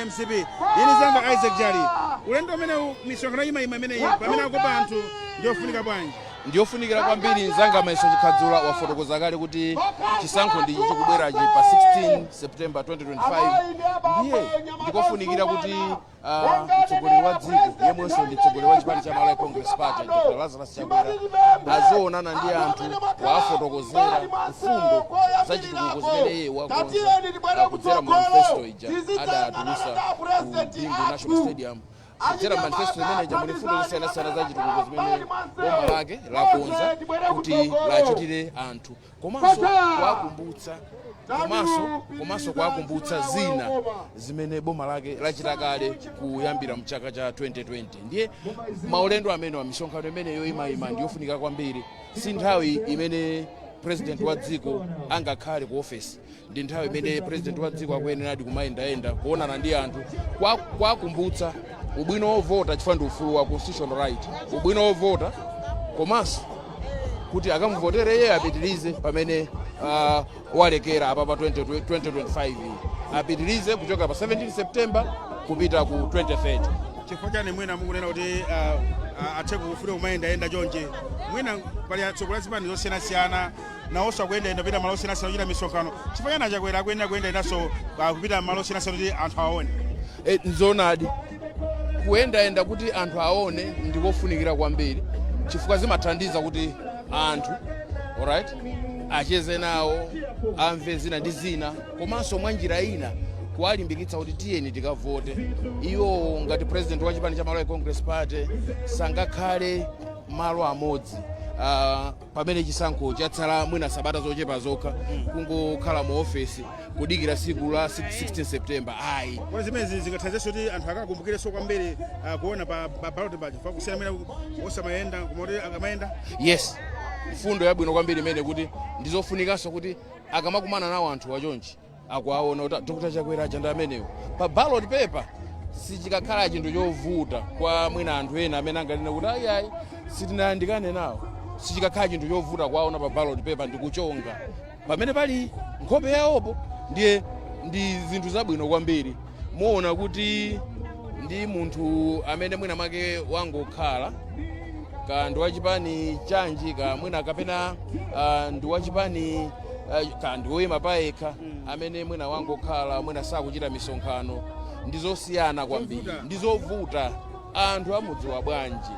cha MCP. Ine zanga Isaac Jali, ulendo umenewu, misonkhano imayima imeneyi pamene akopa anthu, ndiyofunika bwanji? Ndiyofunikira kwambiri. Mzanga Maiso Chikhadzula wafotokoza kale kuti chisankho ndi chikubwerachi pa 16 September 2025. Ndiye ndikofunikira kuti mtsogoleri wa dziko, yemwenso ndi mtsogoleri wa chipani cha Malawi Congress Party, Dr Lazarus Chakwera, azionana ndi anthu, wafotokozera mfundo za chitukuko zimene iye wakonza kudzera mu manifesto ija adatulusa ku Bingu National Stadium. Kudzera manifesto imene ija muli mfundo zosiyanasiyana za chitukuko zimene boma lake lakonza kuti lachitire anthu, komanso kuwakumbutsa zina zimene boma lake lachita kale kuyambira mchaka cha 2020. Ndiye maulendo amene wa misonkhano imeneyo imayima ndiyofunika kwambiri. Si nthawi imene president wa dziko angakhale ku ofesi, ndi nthawi imene president wa dziko akuyeneradi kumayendayenda, kuonana ndi anthu, kuwakumbutsa ubwino wovota, chifukwa ndi ufulu wa constitutional right, ubwino wovota, komanso kuti akamuvotere iye apitirize pamene walekera apa pa 20 2025 iyi, apitirize kuchoka pa 17 September kupita ku 2030. Chifukwa chani mwina mukunena kuti athe kufuna kumayendayenda chonje? Mwina pali atsogoleri a zipani zosiyanasiyana, nawonso akuyendayenda kupita malo osiyanasiyana kuchita misonkhano. Chifukwa chani Achakwera akuyenera kuyendayendanso kupita malo osiyanasiyana kuti anthu aone? E, nzoonadi, kuyendayenda kuti anthu aone ndikofunikira kwambiri, chifukwa zimathandiza kuti anthu, alright, acheze nawo, amve zina ndi zina, komanso mwa njira ina kuwalimbikitsa kuti tiyeni tikavote. Iwo ngati president wa chipani cha Malawi Congress Party sangakhale malo amodzi pamene chisankho chatsala mwina sabata zochepa zokha, kungokhala mu ofesi kudikira siku la 16 September, ayi. Kodi zimenezi zingathandizenso kuti anthu akakumbukirenso kwambiri kuona pa ballot paja, fa kusiyana mwina osamayenda, koma kuti akamayenda? Yes, mfundo yabwino kwambiri imene, kuti ndizofunikanso kuti akamakumana nawo anthu wachonchi, akuwaona kuti Dr Chakwera aja ndi amenewo pa ballot paper, sichikakhala chinthu chovuta kwa mwina anthu ena amene anganene kuti ayi, ayi, sitinayandikane nawo. Sichikakhala chinthu chovuta kuwaona pa ballot paper ndikuchonga pamene pali nkhope yawopo. Ndiye ndi zinthu zabwino kwambiri. Muona kuti ndi munthu amene mwina mwake wangokhala, ka ndi wachipani chanji, ka mwina kapena ndi wachipani ka ndi woyima payekha, amene mwina wangokhala, mwina sakuchita misonkhano, ndi zosiyana kwambiri. Zovuta. Ndi zovuta. Anthu amudziwa bwanji?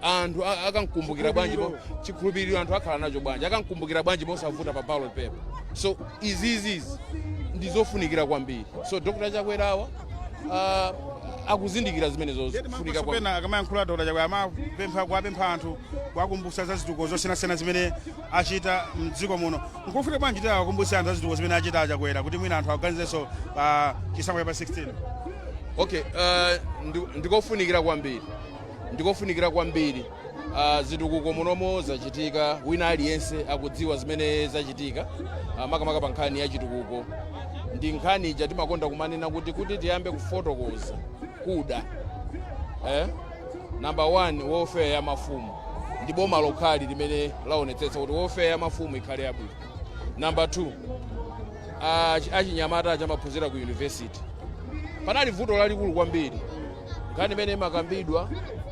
Anthu akamkumbukira bwanji? Chikhulupiriro anthu akhala nacho bwanji? Akamkumbukira bwanji mosavuta pa ballot paper? So izizizi ndi zofunikira kwambiri. So Dr Chakwerawa akuzindikira zimene zofunika kwambiri. Pena akamayankhula Dr Chakwera amapempha, kuwapempha anthu, kuwakumbutsa za zitukuko zosiyanasiyana zimene achita mdziko muno. Nkofunika bwanji kuti awakumbutse anthu za zitukuko zimene achita Achakwera, kuti mwina anthu aganizenso pa chisankho cha pa 16? Okay, ndikofunikira kwambiri, ndikofunikira kwambiri. Zitukuko munomo zachitika, wina aliyense akudziwa zimene zachitika, makamaka pa nkhani ya chitukuko. Ndi nkhani ija timakonda kumanena kuti tiyambe kufotokoza kuda, eh? Number one, welfare ya mafumu, ndi boma lokhali limene laonetsetsa kuti welfare ya mafumu ikhale yabwino. Number two, achinyamata achamaphunzira ku university, panali vuto lalikulu kwambiri, nkhani imene imakambidwa,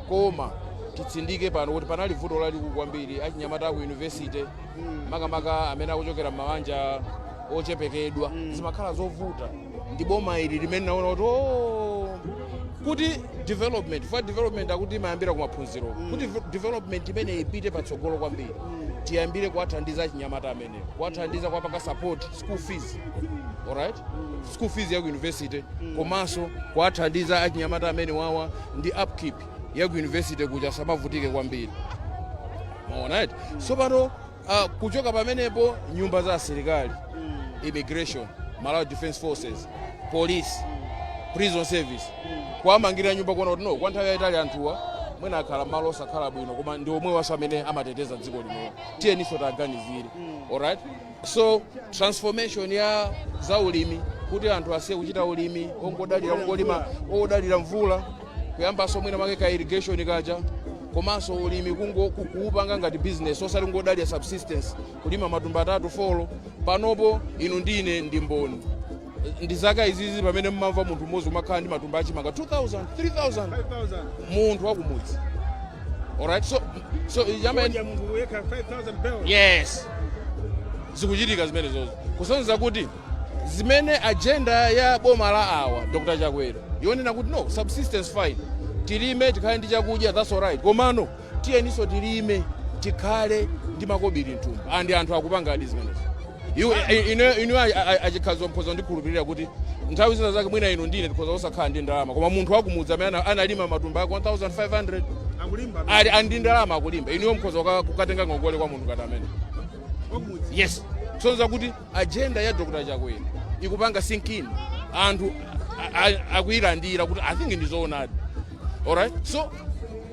koma titsindike pano kuti panali vuto lalikulu kwambiri. Achinyamata aku university, makamaka amene akuchokera m'mabanja ochepekedwa, zimakhala zovuta. Ndi boma ili limene naona kuti, oh, kuti development, for development akuti imayambira kumaphunziro, kuti development imene ipite patsogolo kwambiri, tiyambire kuwathandiza achinyamata amenewo, kuwathandiza, kuwapanga support school fees, alright, school fees ya ku university, komanso kuwathandiza achinyamata amene wawa ndi upkeep ya ku university kuja, samavutike kwambiri. Maona eti? So pano kuchoka pamenepo, nyumba za asilikali, immigration, Malawi Defense Forces, police, prison service, kuwamangira nyumba, kuona kuti no, kwa nthawi yayitali anthuwa mwina akhala malo osakhala bwino, koma ndi omwe waso amene amateteza dziko lino, tiyeniso taganizire. Alright, so transformation ya zaulimi, kuti anthu asiye kuchita ulimi ongodalira kungolima, odalira mvula, kuyambanso mwina mwake ka irrigation kaja, komanso ulimi kuupanga ngati business, osati kungodalira subsistence, kulima matumba atatu, four. Panopo inu ndine ndi mboni. Ndi zaka izizi pamene mmamva munthu mmodzi umakhala ndi matumba achimanga 2000, 3000. 5000. Munthu wakumudzi, alright, so yama. Kudya munthu yekha 5000 bales. Yes, zikuchitika zimenezozo, kusonyeza kuti zimene agenda ya boma la awa Dr Chakwera yonena kuti no subsistence, fine, tilime tikhale ndi chakudya, that's alright, komano tiyeninso tilime tikhale ndi makobiri mthumba, and anthu akupangadi zimenezo. Inu achikhazi mkhoza ndikhulupirira kuti nthawi zina zake mwina inu ndine tikhoza kusakhala ndi ndalama, koma munthu wakumudzi amene analima matumba ako 1500 Akulimba. Ali andi ndalama, akulimba. Inuyo mkhoza kukatenga ngongole kwa munthu ngati amene wakumudzi. Yes, kusonyeza kuti agenda ya Dr Chakwera ikupanga sink in, anthu akuyilandira kuti I think ndizoonadi. Alright, so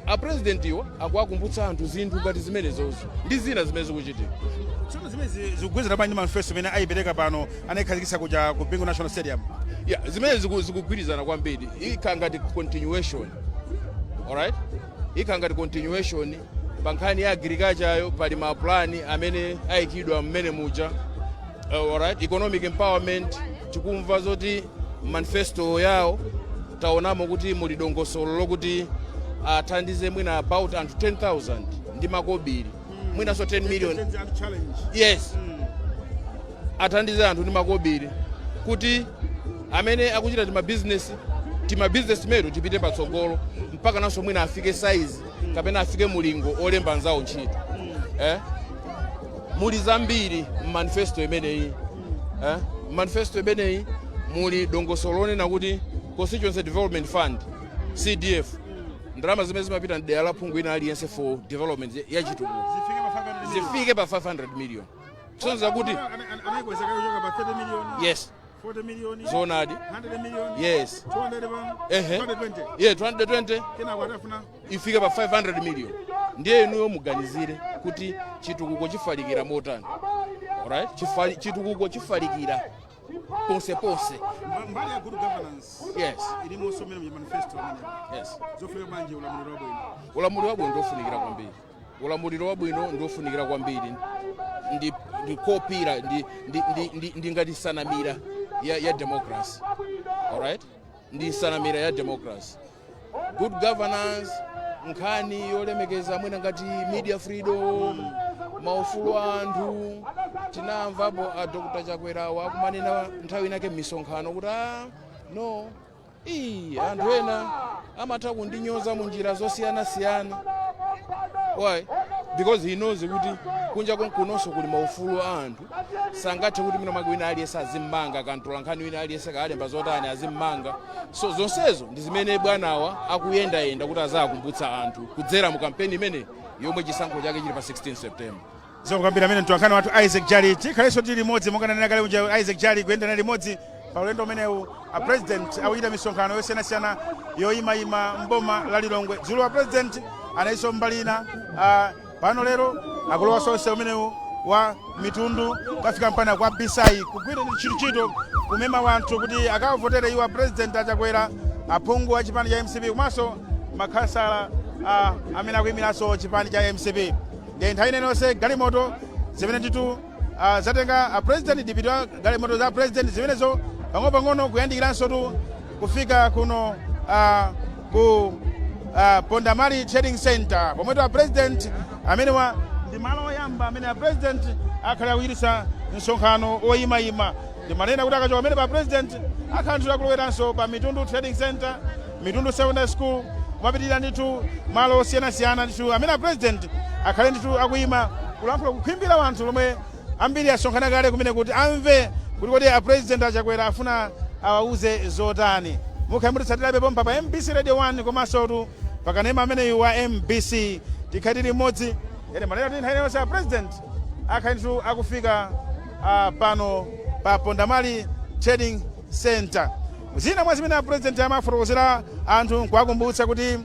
a president iwa akuwakumbutsa anthu zinthu ngati zimenezozo ndi zina zimene zikuchitika. Tsono zimene zikugwirizana bwanji manifesto imene ayipereka pano, anayikhazikitsa kuja ku Bingu National Stadium? Yeah, zimene zikugwirizana kwambiri. Ikhala ngati continuation, alright, ikhala ngati continuation pa nkhani ya agriculture yo. Pali maplani amene ayikidwa mmene muja, alright, economic empowerment. Tikumva zoti manifesto yawo taonamo kuti muli dongosolo lokuti athandize mwina about anthu 10,000 ndi makobiri, mwinanso 10 million. Challenge. Yes, athandize anthu ndi makobiri kuti amene akuchita timabizinesi, timabizinesi timeneto tipite patsogolo mpaka nanso mwina afike size kapena afike mulingo olemba anzawo ntchito, eh? Muli zambiri mmanifesto imeneyi, eh? Manifesto imeneyi muli dongosolo lonena kuti Constituency Development Fund, CDF, ndalama zimene zimapita mdera la phungu ina aliyense for development ya chitukuko zifike pa 500 million. Zifike pa 500 million, kusonyeza kuti Anayikweza kuchoka pa 30 million, 40 million, Zoonadi. 100 million, 200 pa 220. Yeah, 220. Kenako atafuna ifike pa 500 million. Ndiye inuyo muganizire kuti chitukuko chifalikira motani? Alright, chitukuko chifalikira ponseponse. Mbali ya good governance ilimonso mmene mu manifesto amene zofunika bwanji ulamuliro wabwino? Ulamuliro wabwino ndiofunikira kwambiri. Ulamuliro wabwino ndiofunikira kwambiri, ndi kopira, ndi ngati nsanamira ya democracy, alright, ndi nsanamira ya democracy, good governance. Nkhani yolemekeza mwina ngati media freedom, maufulu a anthu, tinamvapo a Dr Chakwerawo akumanena nthawi inake m'misonkhano kuti a no, ii, anthu ena amatha kundinyoza mu njira zosiyanasiyana. Why? Because he knows kuti kunja konkunonso kuli maufulu a anthu. Sangathe kuti mwina mwake wina aliyense azimmanga, kantola nkhani wina aliyense kalemba zotani azimmanga. So zonsezo ndi zimene bwanawa akuyendayenda kuti azakumbutsa anthu kudzera mu kampeni imene yomwe chisankho chake chili pa 16 September. Zokambira amene mtolankhani wathu Isaac Jali. Tikhalenso tili limodzi monga nanena kale uja Isaac Jali, kuyendana limodzi pa ulendo umenewu a president akuchita misonkhano yosiyanasiyana yoyimayima mboma la Lilongwe. Dzulo a president analinso mbali ina, pano lero akulowanso msewu umenewu wa Mitundu kukafika mpana kwa Bisai, kugwira ntchito kumema wanthu kuti akavotere iwo a president Achakwera, aphungu a chipani cha MCP komanso makhansala amene akuyimiranso chipani cha MCP. Ndiye nthawi inenonse galimoto zimene nditu zatenga a president, ndipita galimoto za president zimenezo pang'ono-pang'ono kuyandikiranso tu kufika kuno ku Pondamali Trading Center, pomwetu a president amenewa ndi malo oyamba amene a president akhala akuchititsa msonkhano oyimayima. Ndimanena kuti akachoka pamene pa president akhala ndithu akuloweranso pa Mitundu Trading Center, Mitundu Secondary School, kumapitirira ndithu malo osiyanasiyana ndithu amene a president akhale ndithu akuyima kulankhula, kukhimbira wanthu lomwe ambiri asonkhana kale kumene kuti amve kuti kodi a president Achakwera afuna awauze zotani. Mukhale mutitsatirabe pompa pa MBC Radio 1 komanso tu pakanema ameneyu wa MBC. Tikhale tili limodzi. Ene manena kuti nthawi yonse a president akhale ndithu akufika pano pa Pondamali Trading Center. Zina mwa zimene a president amafotokozera anthu nkuwakumbutsa kuti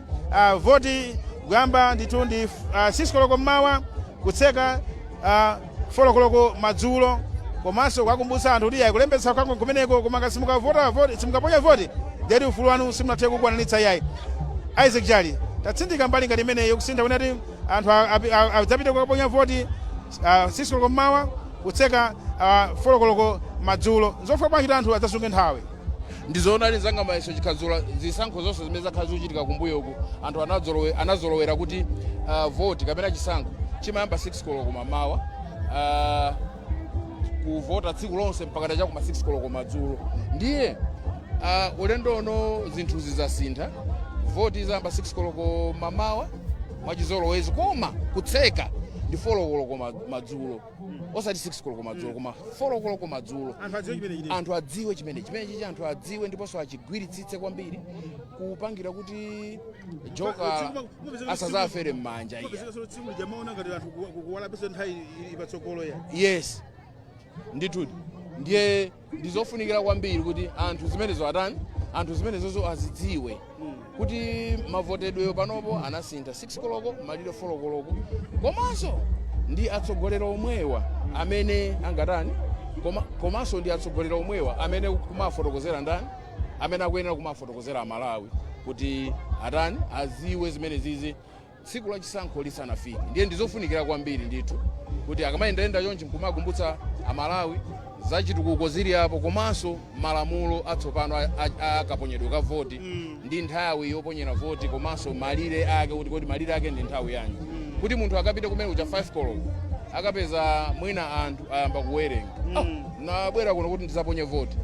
voti kuyamba ndithu ndi 6 koloko mmawa, kutseka 4 koloko madzulo, komanso kuwakumbutsa anthu kuti ayi, kulembetsa kwangu kumeneko, koma ngati simukavota voti, simukaponya voti, ndiyeti ufulu wanu simunathe kukwaniritsa iyayi. Isaac Jali, tatsindika mbali ngati imeneyo kusintha kuti anthu adzapite kukaponya voti 6 koloko mmawa, kutseka 4 koloko. Madzulo. Nzofunika bwanji kuti anthu adzasunge nthawi? Ndizoona, mzanga Mayeso Chikhadzula. Zisankho zonse zimene zakhala zikuchitika kumbuyoku, anthu anazolowera kuti voti kapena chisankho chimayamba 6 koloko mamawa, kuvota tsiku lonse mpaka chakuma 6 koloko madzulo. Ndiye ulendo uno zinthu zizasintha. Voti izayamba 6 koloko mamawa mwachizolowezi, koma kutseka ndi 4 koloko madzulo, osati 6 koloko madzulo, koma 4 koloko madzulo. Anthu adziwe chimene chili. Anthu adziwe chimene chichi, anthu adziwe ndiponso achigwiritsitse kwambiri, kupangira kuti joka asazafere m'manja iya. Tsiku lijamaona ngati anthu kuwalapisa nthawi ili patsogolo ya. Yes, ndithudi. Ndiye ndizofunikira kwambiri kuti anthu zimenezo atani, anthu zimenezozo azidziwe kuti mavotedweyo panopo anasintha, 6 koloko malire 4 koloko. Komanso ndi atsogoleri omwewa amene angatani, komanso ndi atsogoleri omwewa amene kumafotokozera ndani, amene akuyenera kumafotokozera Amalawi kuti atani, aziwe zimene zizi tsiku la chisankho lisanafike. Ndiye ndizofunikira kwambiri ndithu kuti akamayendayenda chonchi nkumakumbutsa Amalawi za chitukuko zili apo, komanso malamulo atsopano akaponyedwe ka voti ndi nthawi yoponyera voti, komanso malire ake, kuti kodi malire ake ndi nthawi yanji, kuti munthu akapita kumene kucha 5 koloko akapeza mwina anthu ayamba kuwerenga. "Oh, nabwera kuno kuti ndizaponye voti,"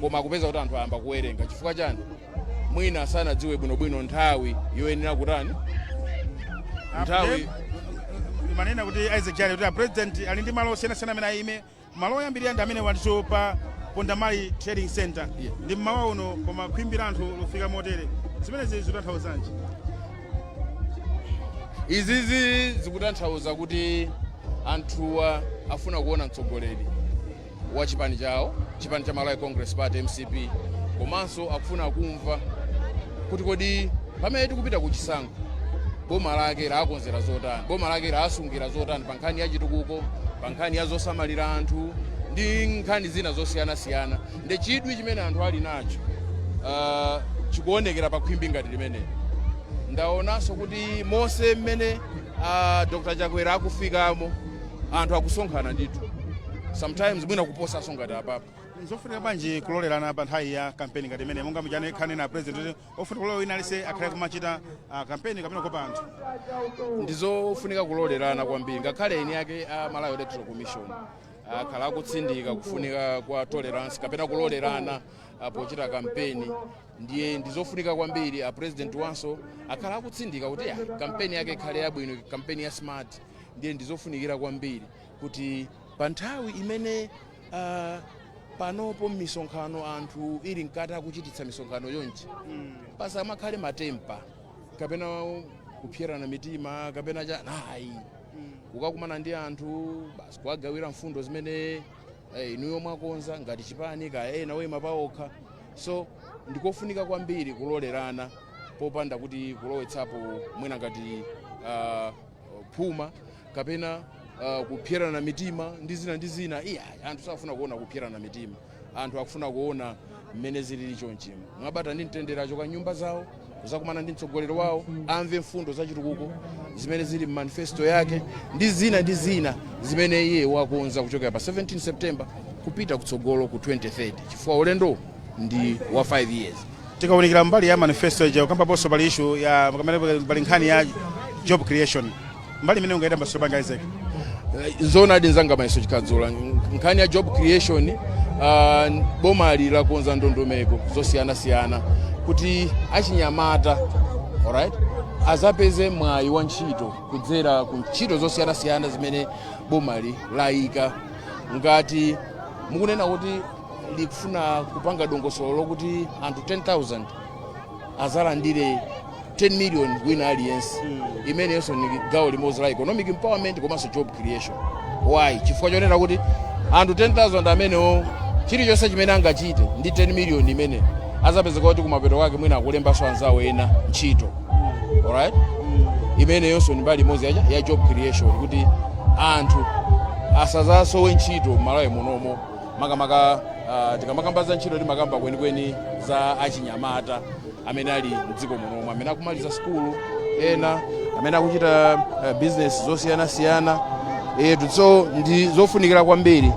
koma akupeza kuti anthu ayamba kuwerenga. Chifukwa chani? Mwina sanadziwe bwinobwino nthawi yoyenera kutani, nthawi. Manena kuti Isaac Jale, kuti a president ali ndi malo osiyanasiyana amene ayime. Malo oyambirira ndi amene wandiso pa Pondamali Trading Center. Ndi mmawa uno, koma khwimbi la anthu lofika motere, zimenezi zikutanthauzanji? Izizi zikutanthauza kuti anthuwa afuna kuona mtsogoleri wa chipani chawo, chipani cha Malawi Congress Party, MCP, komanso akufuna kumva kuti kodi pamene tikupita ku chisankho boma lake laakonzera zotani, boma lake laasungira zotani pa nkhani ya chitukuko, pa nkhani ya zosamalira anthu ndi nkhani zina zosiyanasiyana. Ndi chidwi chimene anthu ali nacho chikuonekera pa khwimbi ngati limeneli. Ndaonanso kuti monse mmene Dr Chakwera akufikamo, anthu akusonkhana ndithu, sometimes mwina kuposanso ngati apapo. Nzofunika bwanji kulolerana pa nthawi ya kampeni ngati imene, monga mujane khanena president kuti ofuna kulola wina alise akhale kumachita kampeni kapena kukopa anthu? Ndizofunika kulolerana kwambiri. Ngakhale eni ake a Malawi Electoral Commission akhala akutsindika kufunika kwa tolerance kapena kulolerana pochita kampeni. Ndiye ndizofunika kwambiri. A president wanso akhala akutsindika kuti ya kampeni yake ikhale yabwino, kampeni ya smart. Ndiye ndizofunikira kwambiri kuti pa nthawi imene panopo m'misonkhano anthu ili mkati akuchititsa misonkhano yonchi, pasamakhale ma temper kapena kupyerana mitima kapena cha ayi. Kukakumana ndi anthu basi, kuwagawira mfundo zimene inuyo mwakonza ngati chipani, kaya ena oyima paokha. So ndikofunika kwambiri kulolerana popanda kuti kulowetsapo mwina ngati phuma kapena kupyerana mitima ndi zina ndi zina. Iya, anthu safuna kuona kupyerana mitima. Anthu akufuna kuona mmene zilili chonchimo, mwabata ndi mtendere, achoka nyumba zawo zakumana ndi mtsogoleri wawo, amve mfundo zachitukuko zimene zili mmanifesto yake ndi zina ndi zina zimene iye wakonza kuchokera pa 17 September kupita kutsogolo ku 2030, chifukwa ulendo ndi wa 5 years. Tikawunikira mbali ya manifesto ija, ukambaponso pali issue ya kamene pali nkhani ya job creation. Mbali imene ungaita mbasiro banja, Isaac? Zoonadi, mzanga Mayeso Chikhadzula. Nkhani ya job creation, bomali lakonza ndondomeko zosiyanasiyana kuti achinyamata, alright, azapeze mwayi wa ntchito kudzera ku ntchito zosiyanasiyana zimene bomali layika. Ngati mukunena kuti likufuna kupanga dongosolo lokuti anthu 10,000 azalandire 10 million wina aliyense, imeneyonso ni gawo limodzi la economic empowerment komanso job creation. Why? Chifukwa chonena kuti anthu 10,000 amenewo, chilichonse chimene angachite ndi 10 million imene azapezeka kuti kumapeto kwake mwina akulembanso anzawo ena ntchito, alright, imeneyonso ni mbali imodzi ya job creation, kuti anthu asazasowe ntchito m'Malawi munomo. Makamaka tikamakamba za ntchito, timakamba kwenikweni za achinyamata amene ali mdziko munomo, amene akumaliza sukulu, ena amene akuchita business zosiyanasiyana etu. So ndi zofunikira kwambiri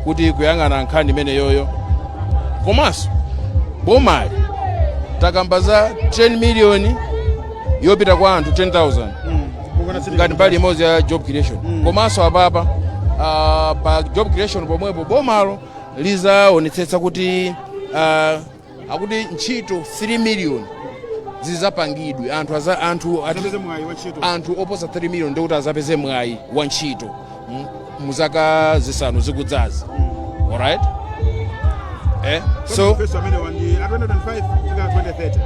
Kuti kuyang'ana nkhani imeneyoyo, komanso bomali takamba za 10 million yopita kwa anthu 10,000 ngati mbali imodzi ya job creation. Komanso apapa pa job creation pomwepo bomalo lizaonetsetsa kuti akuti ntchito 3 million zizapangidwe, anthu aza anthu Azapeze mwayi wa ntchito. Anthu oposa 3 million ndikuti azapeze mwayi wa ntchito muzaka 5 zikudzazi, alright? So Manifesto amene wandi a 2025 kufika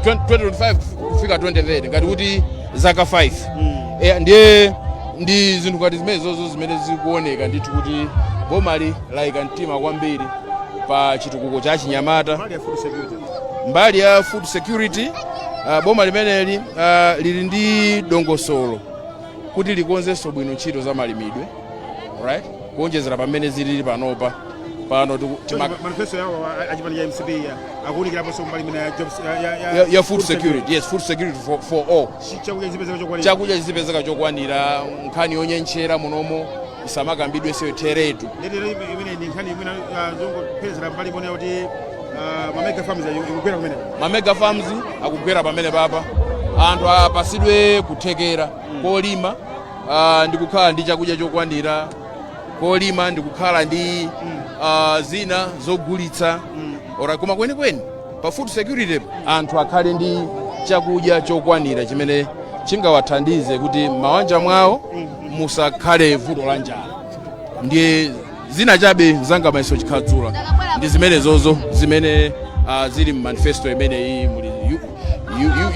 2030. 2025 kufika 2030, ngati kuti zaka 5. Ndiye ndi zinthu ngati zimene zozo zimene zikuoneka ndithu kuti bomali layika mtima kwambiri pa chitukuko cha chinyamata. Mbali ya food security? Mbali ya food security, boma limeneli lili ndi dongosolo kuti likonzenso bwino ntchito za malimidwe, right, kuonjezera pamene zilili panopa pano Manifesto yawo achipani cha MCP akuwunikiraponso mbali imene ya jobs ya ya food security, yes, food security for all. Chakudya chizipezeka chokwanira. Chakudya chizipezeka chokwanira, nkhani yonyentchera munomo isamakambidwe teretu. Ndetero imene ndi nkhani imene zongopezera mbali imene kuti ma mega farms ikugwera kumene. Ma mega farms akugwera pamene papa, anthu apasidwe kuthekera kolima ndi kukhala ndi chakudya chokwanira, kolima ndi kukhala ndi zina zogulitsa ora. Koma kwenikweni pa food security anthu akhale ndi chakudya chokwanira chimene chingawathandize kuti m'mawanja mwawo musakhale vuto la njala. Ndiye zina chabe zanga maiso chikhadzula ndi zimene zozo zimene zili mmanifesto imeneyi. Muli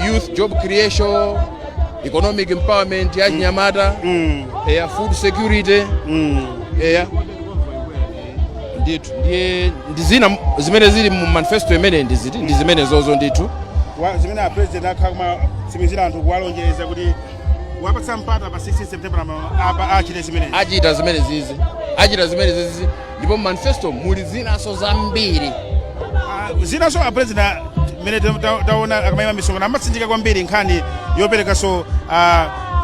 youth job creation, economic empowerment ya chinyamata, eya, food security, eya ndithu. Ndiye ndi zina zimene zili mu manifesto imene ndiziti ndi zimene zozo ndithu. Zimene a president akhala kumatsimikizira anthu, kuwalonjeza kuti wapatsa mpata pa 16 September apa achite zimenezi. Achita zimene zizi, achita zimene zizi, ndipo mu manifesto muli zinanso zambiri. Ah, zinanso a president mmene taona akamayima misonkhano amatsindika kwambiri nkhani yoperekanso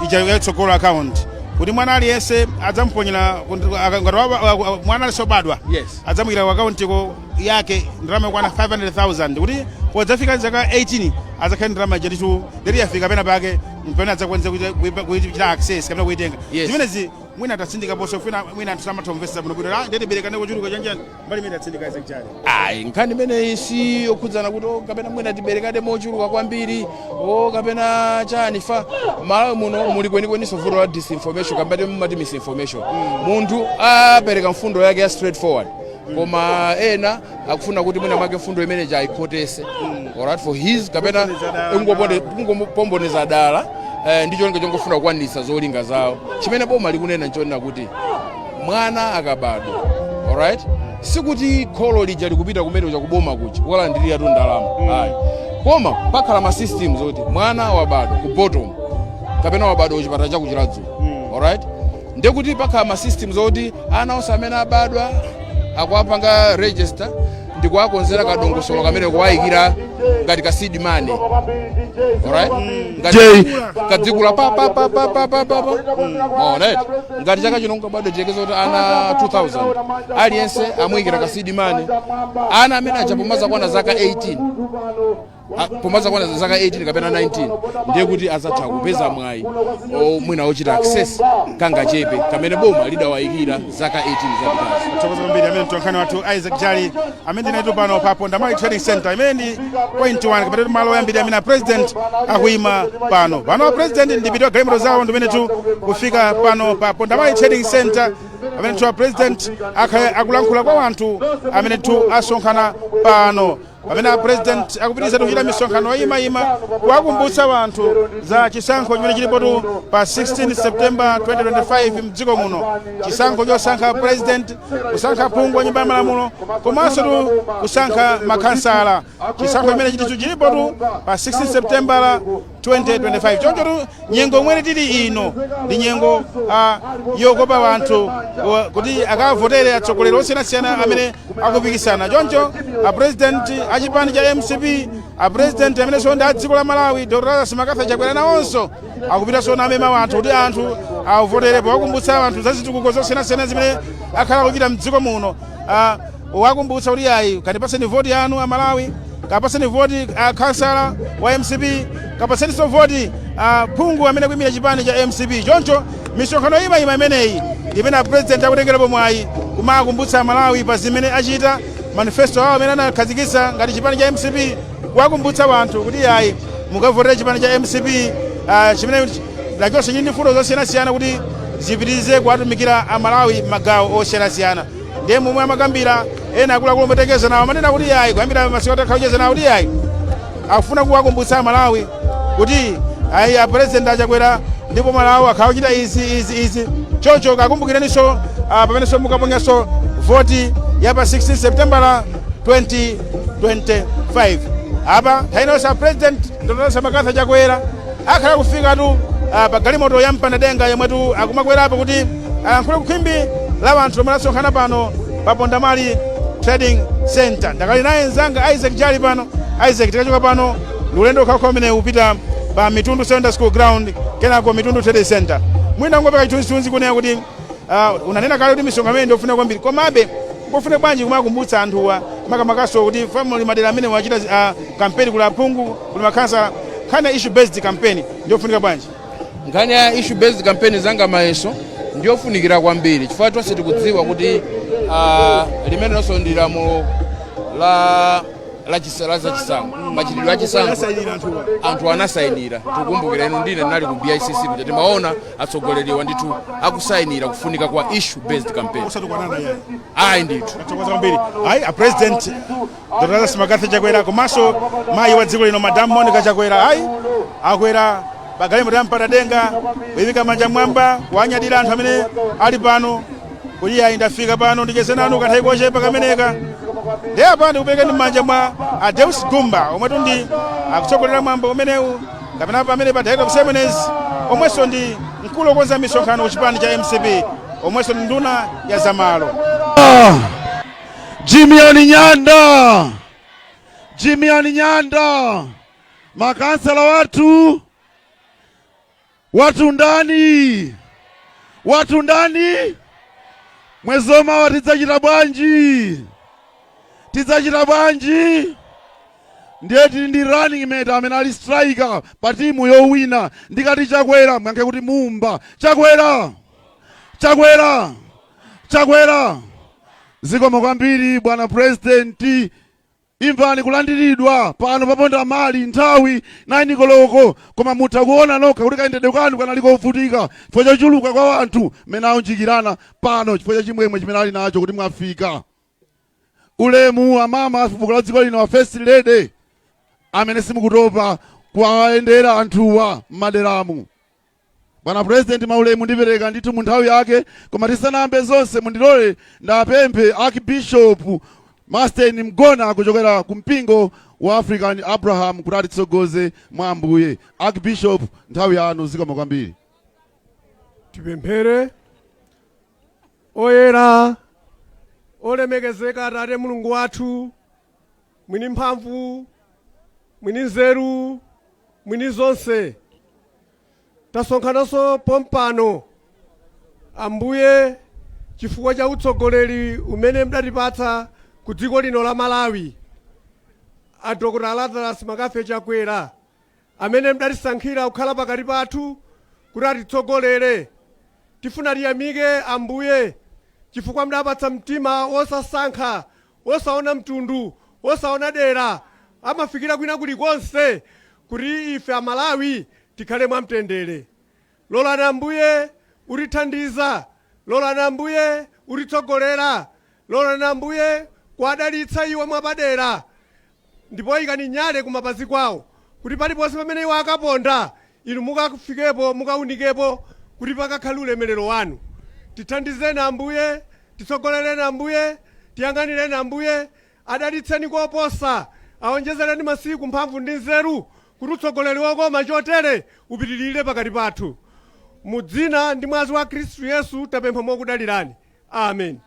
ija yatsogolo account, kuti mwana aliyense adzamuponyera ngati mwana aliyense obadwa adzamuyikira ku account yake ndalama yokwana 500,000, kuti podzafika zaka 18 adzakhale ndalama ija ndithu ndeti yafika pena pake mpene adzakwanisa kuichita access kapena kuitenga. Zimenezi mwina tatsindikaponso funa mwina anthu samatha kumvetsa bwinobwino, ndeti berekane kuchuluka chanjani, mbali imene tatsindika Isaac Jali. Ayi, nkhani imeneyi si yokhudzana kuti oh, kapena mwina tiberekane mochuluka kwambiri o kapena chani. Fa Malawi muno muli kwenikweninso vuto la disinformation kapena mumati misinformation. Munthu apereka mfundo yake ya straightforward, koma ena akufuna kuti mwina mwake mfundo imene ayikhotese, alright, for his kapena Kupondereza dala. Kungopomboneza dala, ndi cholinga chongofuna kukwanitsa zolinga zawo. Chimene boma likunena nchonena kuti mwana akabadwa, alright, sikuti kholo lija likupita kumene kuja kuboma kuja kukalandirira tu ndalama, ayi, koma pakhala ma systems oti mwana wabadwa ku bottom kapena wabadwa kuchipatala cha kuChiradzulu, alright, ndekuti pakhala ma systems oti ana onse amene abadwa akuwapanga register ndikuwakonzera kadongosolo kamene kuwayikira ngati ka seed money, alright, ngati kadzikula pa pa pa pa pa pa pa pa, alright, ngati chaka chino nkabadwa chiyekeza kuti ana 2000, aliyense amuyikira ka seed money. Ana amene aja pomazakwana zaka 18, pomazakwana zaka 18 kapena 19, ndiye kuti azatha kupeza mwayi mwina ochita access kangachepe kamene boma lidawayikira zaka 18 zapitazi. Thokoza kwambiri amene mtolankhani wathu Isaac Jali, amene ndinaitu pano pa Pondamali Trading Center, imene ndi point 1 kapena malo oyambirira amene a president akuyima pano. Pano a president ndipitiwa galimoto zawo ndimene tu kufika pano pa Pondamali Trading Center, amene tu a president akhale akulankhula kwa anthu amene tu asonkhana pano, pamene a president akupitiriza kuchita misonkhano yoyimayima kuwakumbutsa anthu za chisankho chimene chilipotu pa 16 September 2025 mdziko muno, chisankho chosankha president, kusankha phungu wa nyumba ya malamulo, komanso tu kusankha makhansala, chisankho chimene chitichu chilipotu pa 16 September 2025. Choncho tu nyengo imene tili ino ndi nyengo yokopa anthu kuti akavotere atsogoleri osiyanasiyana amene akupikisana. Choncho a president a chipani cha MCP, a president amenenso ndi a dziko la Malawi, Dr Lazarus McCarthy Chakwera, nawonso akupitanso namema anthu kuti anthu Avoterepo wakumbutsa anthu za zitukuko zosiyanasiyana zimene akhala kuchita mdziko muno. Wakumbutsa kuti ayi, kandipaseni voti yanu Amalawi, kapaseni voti kansala wa MCP, kapaseninso voti phungu amene kuyimira chipani cha MCP. Choncho misonkhano imayima imeneyi imene apresident akutengerapo mwayi kumakumbutsa Amalawi pa zimene achita, manifesto awo amene anakhazikitsa ngati chipani cha MCP, kuwakumbutsa anthu kuti ayi, mukavotere chipani cha MCP, chimene nachonso chili ndi mfundo zosiyanasiyana kuti zipitirize kuwatumikira Amalawi magawo osiyanasiyana. Ndiye momwe amakambira ena akuluakulu omatekeza nawo, amanena kuti ayi, kuyambira masiku atakhala kucheza nawo, kuti ayi, akufuna kuwakumbutsa Amalawi kuti ayi, apresident Achakwera ndipo Malawi akhala kuchita izi, izi, izi. Choncho kakumbukireninso pamenenso mukaponyanso voti ya pa 16 September 2025. Apa nthawi inonse president Dr. MacArthur Chakwera akhala kufikatu pa galimoto ya mpandadenga yomwetu akumakwerapo kuti ayankhule kukhwimbi la anthu lomwe lasonkhana pano pa Pondamali Trading Center. Ndakali naye mzanga Isaac Jali pano. Isaac, tikachoka pano ulendo ukhaukha umene upita pa Mitundu Secondary School ground, kenako Mitundu Trading Center. Mwina ungopeka chithunzithunzi kunena kuti unanena kale kuti misonkhano imene ndiyofuna kwambiri, komabe kofuna bwanji kumakumbutsa anthuwa, makamakaso kuti family madera amene wachita campaign, kuli aphungu, kuli makhansala, nkhani ya issue based campaign ndiyofunika bwanji? Nkhani ya issue based campaign zanga mayeso ndiyofunikira kwambiri, chifukwa tonse tikudziwa kuti limene lonso ndi lamulo la zachisankho, machitidwe achisankho. Asayinira anthuwa. Anthu anasayinira. Tikukumbukira inu ndine ndinali ku BICC kuti timaona atsogoleriwa ndithu akusayinira kufunika kwa issue based campaign. Osatukwanana yayi. Ayi ndithu. Tathokoza kwambiri. Ayi, a President Dr. Lazarus McCarthy Chakwera komanso mayi wa dziko lino, Madam Monica Chakwera, ayi, akwera pagalimoto ya mpatadenga kuyimika manja mwamba kuwanyadira anthu amene ali pano kuti ayi, ndafika pano ndicheze nanu kanthawi kochepa kameneka. Ndiye apa ndikuperekeni m'manja mwa Adeus Gumba omwetu ndi akutsogolera mwambo umenewu, kapena pamene pa director of ceremonies, omwenso ndi mkulu wokonza misonkhano ku chipani cha MCP, omwenso ndi nduna ya zamalo. Jimioni Nyanda, Jimioni Nyanda, makansala watu, watu ndani, watu ndani, mwezi omawa tidzachita bwanji? Tidzachita bwanji? Ndiye tili ndi running mate amene ali striker pa timu yowina. Ndikati Chakwera, mwankhe kuti Mumba. Chakwera, Chakwera, Chakwera! Zikomo kwambiri, bwana president. Imvani kulandiridwa pano paponda mali nthawi 9 koloko, koma mutha kuona nokha kuti kayendedwe kanu kanali kovutika chifukwa chochuluka kwa anthu mmene aunjikirana pano chifukwa cha chimwemwe chimene ali nacho kuti mwafika. Ulemu amama afuko la dziko lino, a First Lady amene simukutopa kuwayendera anthuwa m'maderamu. Bwana President, maulemu ndipereka ndithu mu nthawi yake, koma tisanayambe zonse mundilole ndapemphe Archbishop Masten Mgona kuchokera ku mpingo wa African Abraham kuti atitsogoze mwa Ambuye. Archbishop, nthawi yanu. Zikomo kwambiri. Tipemphere. Oyera, olemekezeka Atate Mulungu wathu, mwini mphamvu, mwini nzeru, mwini zonse, tasonkhananso pompano, Ambuye, chifukwa cha utsogoleri umene mdatipatsa ku dziko lino la Malawi, a Dr. Lazarus McCarthy Chakwera, amene mdatisankhira kukhala pakati pathu kuti atitsogolere. Tifuna tiyamike, Ambuye, chifukwa mdapatsa mtima wosasankha, wosaona mtundu, wosaona dera, amafikira kwina kulikonse kuti ife Amalawi tikhale mwamtendere. Lolani, Ambuye, utithandiza. Lolani, Ambuye, utitsogolera. Lolani, Ambuye, kuwadalitsa iwo mwapadera, ndipo ikani nyale kumapazi kwawo kuti paliponse pamene iwo akaponda, inu mukafikepo, mukaunikepo kuti pakakhale ulemerero wanu. Tithandizeni, Ambuye. Titsogolereni, Ambuye. Tiyang'anireni, Ambuye. Adalitseni koposa, awonjezereni masiku, mphamvu ndi nzeru kuti utsogoleri wokoma chotere upitirire pakati pathu. Mu dzina ndi mwazi wa Khristu Yesu tapempha mokudalirani. Amen.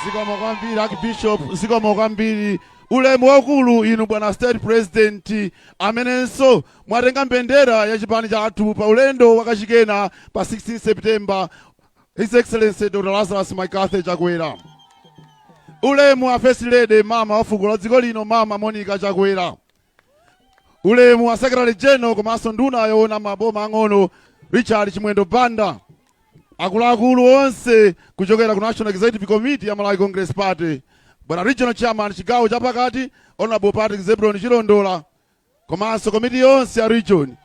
Zikomo kwambiri, Archbishop. Zikomo kwambiri. Ulemu waukulu inu bwana State President, amenenso mwatenga mbendera ya chipani chathu pa ulendo wakachikena pa 16 September, His Excellency Dr. Lazarus McCarthy Chakwera. Ulemu a First Lady, mama wa fuko la dziko lino, Mama Monica Chakwera. Ulemu wa Secretary General komanso nduna yoona maboma ang'ono, Richard Chimwendo Banda. Akuluakulu onse kuchokera ku National Executive Committee ya Malawi Congress Party, bwana Regional Chairman chigawo chapakati, Honorable Patrick Zebron Chilondola, komanso komiti yonse ya region,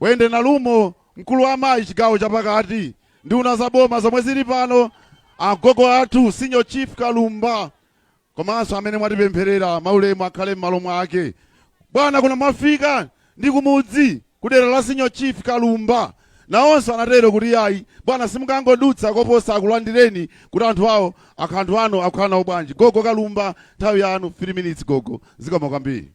Wende Nalumo, mkulu wa amayi chigawo chapakati, nduna za boma zomwe zili pano, agogo athu Senior Chief Kalumba, komanso amene mwatipempherera, maulemu akhale m'malo mwake. Bwana, kuno mwafika ndi kumudzi kudera la Senior Chief Kalumba, nawonso anatero kuti yayi bwana, simukangodutsa koposa akulandireni kuti anthu awo anthu anu akukhala nawo bwanji. Gogo Kalumba, nthawi yanu 3 minutes. Gogo, zikomo kwambiri.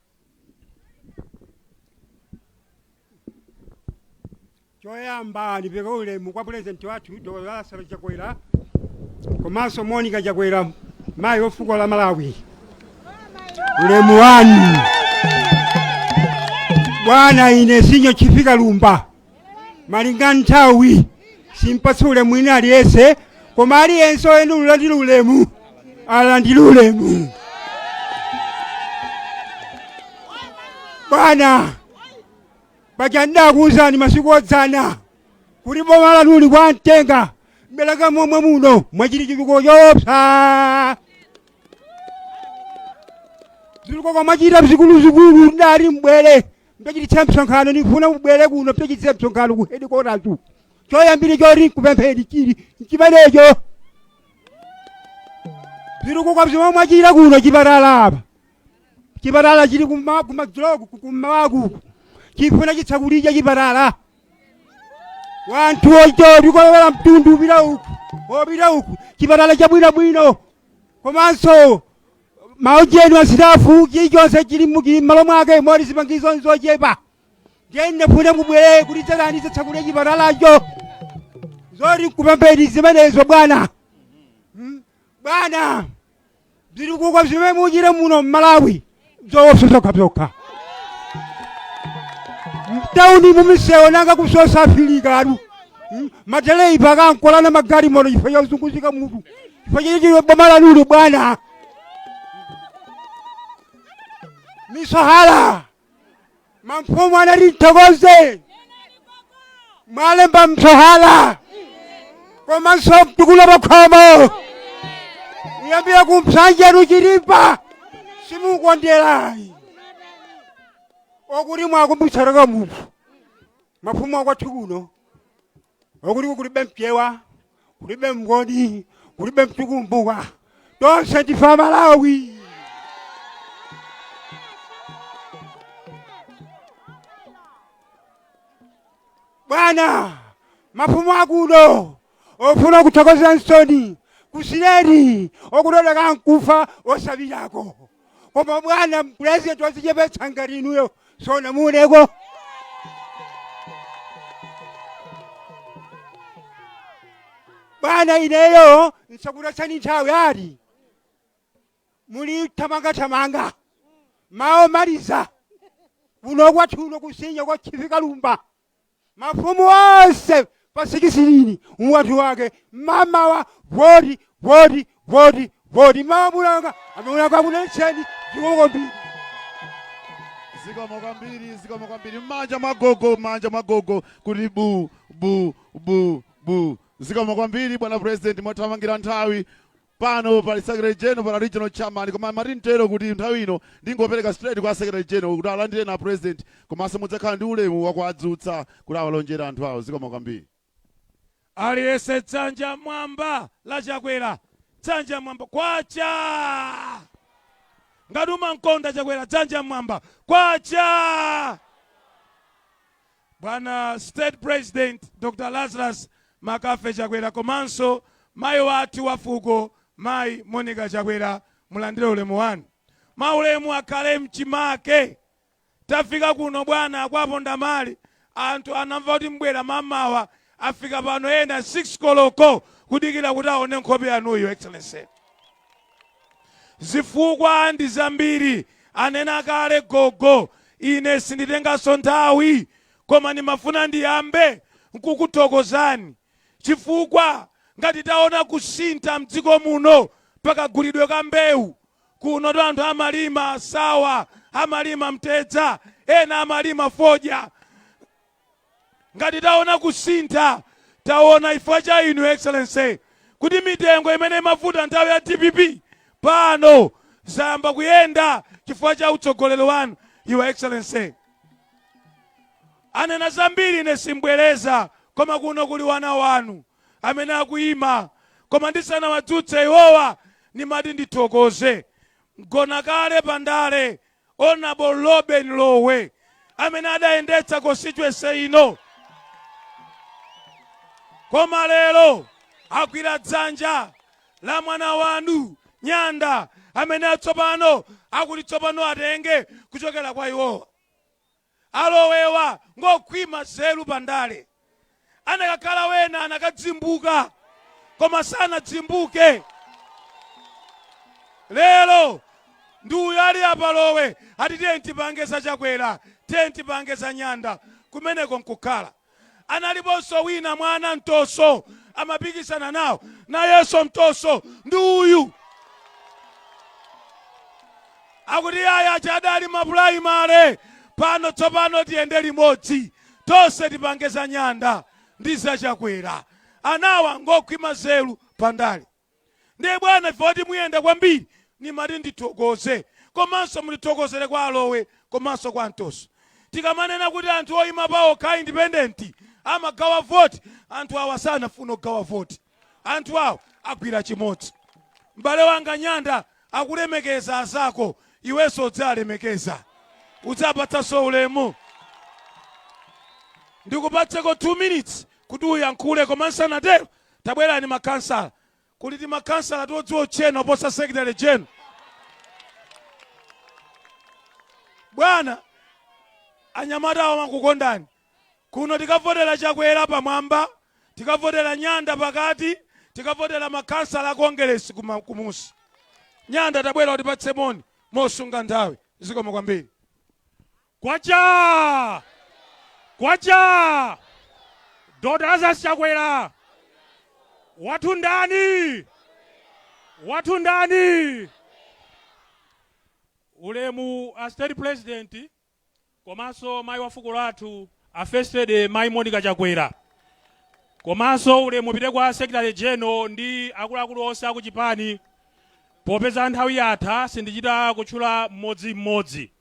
Choyamba ndipereke ulemu kwa Purezidenti wathu Dr. Lazarus Chakwera komanso Monica Chakwera, mayi wa fuko la Malawi. Ulemu wanu bwana. Ine Senior Chief Kalumba, malinga nthawi simpatsa ulemu ina aliyense, koma aliyense oyenda ulandira ulemu alandire ulemu. Bwana, paja ndakuwuzani masiku odzana kuti boma lanuli kwamtenga Mbereka momwe muno mwachita chitukuko choopsa, zitukuko mwachita zikuluzikulu. Ndali mbwere mtachititsa msonkhano, ndifuna kubwere kuno mtachititsa msonkhano ku headquarters. Choyambiri choti nkupempheni chili nchimenecho. Zitukuko zomwe mwachita kuno, chipatala apa, chipatala chili kumadzuloku, kummawaku chifuna chitsakulija chipatala. Wanthu ocho tikolowera mtundu upita uku opita uku, chipatala chabwinobwino, komanso maujeni a staff, chilichonse chili m'malo mwake, moti zipangizo nzochepa. Ndiye ndifune mubwere kuti dzakani tsakulija chipatalacho. Zoti nkupempheni zimenezo bwana. Bwana, zitukuko zimene muchite muno m'Malawi zoopsa zokhazokha. Mtauni mumisewu nanga ku South Africa atu madereva akankolana magalimoto chifukwa chozunguzika mutu chifukwa chichilo boma lanuli bwana. Misohala, mamfumu anati mthokoze, mwalemba msohala komanso mtukula pakhomo kuyambira ku Msanje Chitipa, simukonderayi okuti mwakumbutsa munthu mafumu akwathu kuno okuti kulibe Mchewa, kulibe Mngoni, kulibe Mtukumbuka, tonse ndife Amalawi. Bwana, mafumu akuno ofuna kuthokoza nsoni kusileri okutoleka nkufa osapitako, koma bwana Purezidenti wazichepetsa ngati inuyo sona muoneko. Bwana, ineyo nsakutatsani nthawi ati muli thamangathamanga. Mawu maliza, kuno kwathuno ku Senior kwa Chief Kalumba, mafumu onse pa 16 wanthu wake mamawa voti voti voti voti. Mamulanga amulanga akunetseni zikomo. Zikomo kwambiri, zikomo kwambiri. M'manja mwa gogo, m'manja mwa gogo kuti bu bu bu bu. Zikomo kwambiri bwana President, mwathamangira nthawi. Pano pali Secretary General, pali Regional Chairman, koma mati mtero kuti nthawi ino ndingopereka straight kwa Secretary General kuti alandire na President, komanso mudzakhala ndi ulemu wakuadzutsa kuti awalonjere anthu awo. Zikomo kwambiri. Aliyense dzanja mwamba la Chakwera, dzanja mwamba, kwacha! Ngati umankonda Chakwera, dzanja mwamba, kwacha! Bwana State President Dr Lazarus Makafe Chakwera komanso mayi wathu wa fuko, Mayi Monica Chakwera, mulandire ulemu wanu. Maulemu akhale mchimake. Tafika kuno bwana kwaponda mali, anthu anamva kuti mbwera mamawa, afika pano ena 6 koloko kudikira kuti aone nkhope yanuyo, Excellency. Zifukwa ndi zambiri, anena kale gogo, ine sinditenganso nthawi, koma ndimafuna ndiyambe nkukuthokozani chifukwa ngati taona kusintha mdziko muno pakagulidwe ka mbewu, kuno anthu amalima sawa, amalima mtedza, ena amalima fodya. Ngati taona kusintha, taona chifukwa cha inu, Excellency, kuti mitengo imene imavuta nthawi ya DPP pano zayamba kuyenda chifukwa cha utsogoleri wanu, Your Excellency. Anena zambiri, ine simbwereza, koma kuno kuli wana wanu amene akuyima. Koma ndisanawadzutse iwowa, nimati ndithokoze mgona kale pandale, Honorable Robin Lowe, amene adayendetsa constituency ino, koma lero agwira dzanja la mwana wanu Nyanda, amene atsopano akuti tsopano atenge kuchokera kwa iwowa. Alowewa ngokhwima zeru pandale. Anakakhala wena anakadzimbuka, koma sanadzimbuke. Lero ndi uyo ali apalowe, ati tiye tipange za Chakwera, tiye tipange za Nyanda. Kumeneko nkukhala. Analiponso wina mwana Mtoso, amapikisana nawo, nayenso Mtoso ndi uyu, akuti aya achadali ma primary pano, tsopano tiyende limodzi tonse, tipange za Nyanda ndi za Chakwera. Anawa ngokhwima zeru pandale. Ndiye bwana, ife oti muyenda kwambiri, nimati ndithokoze, komanso mutithokozere kwa Alowe komanso kwa Mtoso. Tikamanena kuti anthu oyima pawo kha independent amagawa voti, anthu awa sanafuna kugawa voti. Anthu awo agwira chimodzi. M'bale wanga Nyanda akulemekeza azako, iwenso udzalemekeza, udzapatsanso ulemu. Ndikupatseko 2 minutes kuti uyankhule, koma nsanatero tabwerani makhansala. Kuli ti makhansala todziwa uchena oposa secretary general. Bwana, anyamata awo amakukondani. Kuno tikavotera Chakwera pamwamba, tikavotera Nyanda pakati, tikavotera makhansala a Kongeresi kumusi. Nyanda, tabwera utipatse moni mosunga nthawi. Zikomo kwambiri. Kwacha! Kwacha! Dr. Lazarus Chakwera! Wathu ndani? Wathu ndani? Ulemu a State President komanso mayi wa fuko lathu, a First Lady Mayi Monica Chakwera, komanso ulemu upite kwa Secretary General ndi akuluakulu onse akuchipani. Popeza nthawi yatha, sindichita kutchula mmodzimmodzi,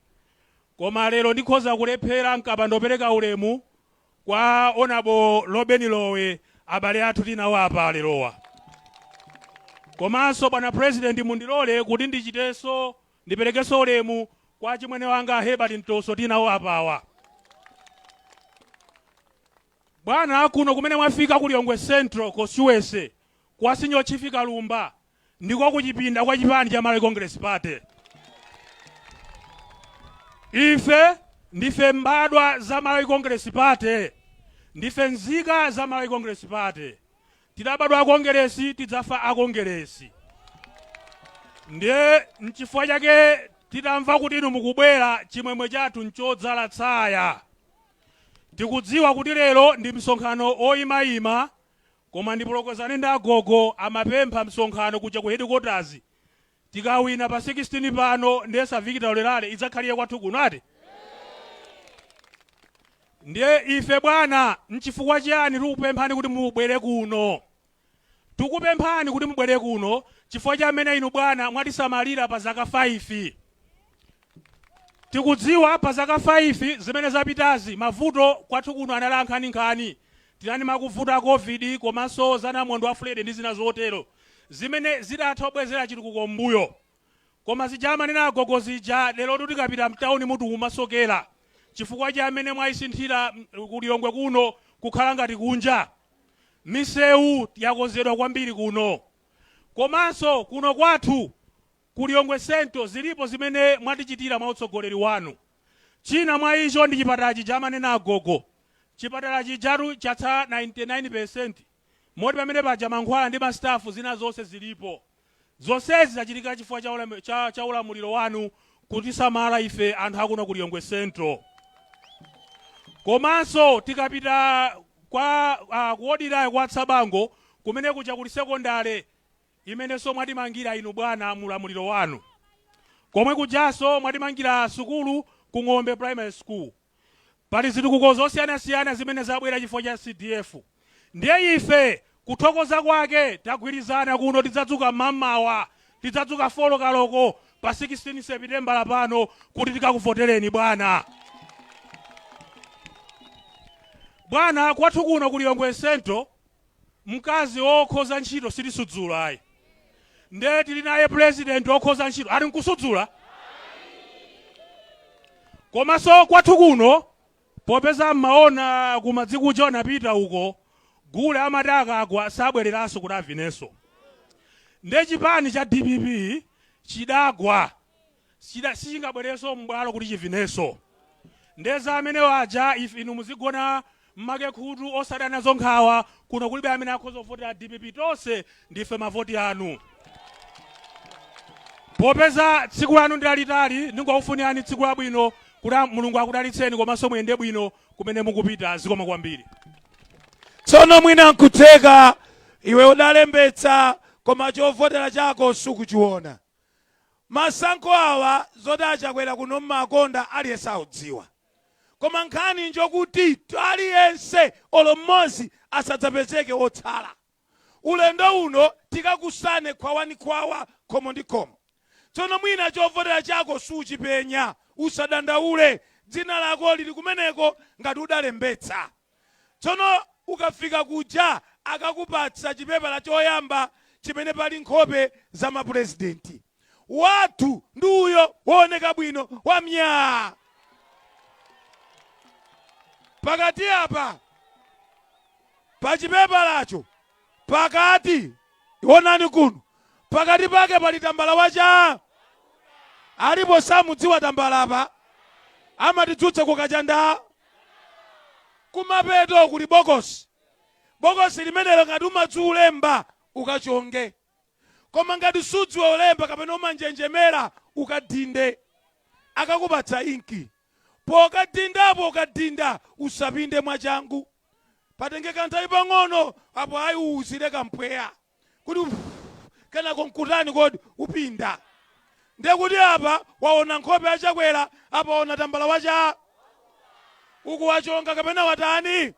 koma lero ndikhoza kulephera nkapanda kupereka ulemu kwa Honorable Robin Lowe, abale athu tinawo apa lerowa. Komanso bwana President, mundilole kuti ndichitenso ndiperekenso ulemu kwa chimwene wanga Herbert Mtoso, tinawo apawa. Bwana, kuno kumene mwafika ku Lilongwe Central Constituency kwa Senior Chief Kalumba ndiko kuchipinda kwa chipani cha Malawi Congress Party. Ife ndife mbadwa za Malawi Congress Party, ndife nzika za Malawi Congress Party. Tidabadwa akongeresi, tidzafa akongeresi. Ndiye nchifukwa chake titamva kuti inu mukubwera, chimwemwe chathu nchodzala tsaya. Tikudziwa kuti lero ndi msonkhano oyimayima, koma ndipolokozane ndi agogo, amapempha msonkhano kuja ku headquarters. Tikawina pa 16 pano, ndiyesa victory rally idzakhalire kwathu kuno ati. Ndiye ife bwana, nchifukwa chiyani tikupemphani kuti mubwere kuno? Tikupemphani kuti mubwere kuno chifukwa cha amene inu bwana mwatisamalira pa zaka 5. Tikudziwa pa zaka 5 zimene zapitazi, mavuto kwathu kuno anali ankhaninkhani. Tinali makuvuto a COVID komanso za namondwe wa Freddy ndi zina zotero, zimene zidatha kubwezera chitukuko m'mbuyo. Koma zija amanena agogo zija, lero tikapita mtawuni mutu umasokera chifukwa cha amene mwayisinthira ku Lilongwe kuno kukhala ngati kunja. Misewu yakonzedwa kwambiri kuno. Komanso kuno kwathu ku Lilongwe Central zilipo zimene mwatichitira mwa utsogoleri wanu. China mwa icho ndi chipatala chija amanena agogo. Chipatala chijatu chatsala 99%, moti pamene paja mankhwala ndi ma staff zina zonse zilipo. Zonsezi zachitika chifukwa cha ulamuliro wanu kutisamala ife anthu akuno ku Lilongwe Central. Komanso tikapita kwa ku wodi inayo kwa Tsabango kumene kuja kuli sekondale imenenso mwatimangira inu bwana mu ulamuliro wanu. Komwe kujanso mwatimangira sukulu ku Ng'ombe Primary School. Pali zitukuko zosiyanasiyana zimene zabwera chifukwa cha CDF. Ndiye ife kuthokoza kwake tagwirizana kuno tidzadzuka mmamawa, tidzadzuka folo koloko pa 16 Sepitembala pano kuti tikakuvotereni bwana. Bwana, kwathu kuno ku Lilongwe Central mkazi wokhoza ntchito sitisudzula ayi. Nde tili naye president wokhoza ntchito ali nkusudzula? Komanso kwathu kuno popeza mmaona kumadzi kuja anapita uko gule amati akagwa sabwereranso kuti avinenso. Nde chipani cha dpp chidagwa sichingabwererenso m'bwalo kuti chivinenso. Nde za amene aja inu muzigona mmake khutu osada nazo nkhawa kuno kulibe amene akhoza kuvotera dpp tonse ndife mavoti anu. Popeza tsiku lanu ndi lalitali ndingokufunirani tsiku labwino kuti Mulungu akudalitseni komanso muyende bwino kumene mukupita. Zikomo kwambiri. Tsono mwina nkutheka iwe udalembetsa koma chovotera chako sukuchiona. Masankho awa zoti a Chakwera kuno mmakonda aliyense akudziwa. Koma nkhani njokuti aliyense olo mmodzi asadzapezeke wotsala. Ulendo uno tikakusane khwawa ni khwawa, khomo ndi khomo. Tsono mwina chovotera chako suchipenya, usadandaule, dzina lako lili kumeneko ngati udalembetsa. Tsono ukafika kuja akakupatsa chipepala choyamba chimene pali nkhope za mapulezidenti. Wathu ndi uyo wooneka bwino wa myaa! Pakati apa pa chipepalacho pakati, onani kuno, pakati pake pali tambala wacha? Alipo samudziwa tambala apa? Amatidzutsa kukacha nda? Kumapeto kuli bokosi. Bokosi limenelo ngati umadziwa ulemba ukachonge. Koma ngati sudziwa ulemba kapena umanjenjemera ukadinde. Akakupatsa inki. Pokadindapo ukadinda usapinde mwachangu. Patenge kanthawi pang'ono apo ayi uuzire kampweya kuti uff kenako nkutani kodi upinda. Ndiye kuti apa waona nkhope ya Chakwera apa waona tambala wacha? Uku wachonga kapena watani?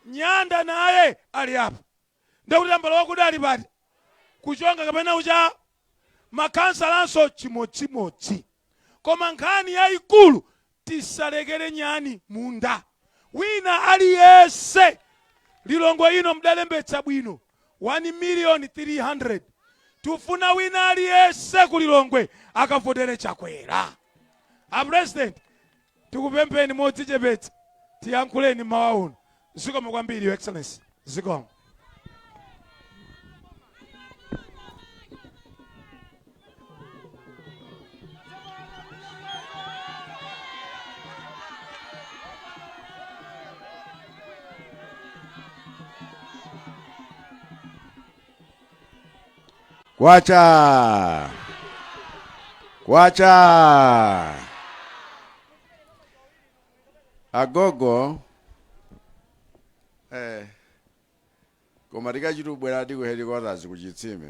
Nyanda naye ali apa. Ndiye kuti tambala wakuda ali pati? Kuchonga kapena ucha? Makhansalanso chimodzimodzi. Koma nkhani yaikulu tisalekere nyani munda. Wina aliyense Lilongwe ino mudalembetsa bwino 1 million 300. Tufuna wina aliyense ku Lilongwe akavotere Chakwera. A President tikupempheni modzichepetsa tiyankhuleni mmawa uno. Zikomo kwambiri Your Excellency. Zikomo. Kwacha! Kwacha! Agogo koma tikachita ubweradi ku headquarters ku Chitsime.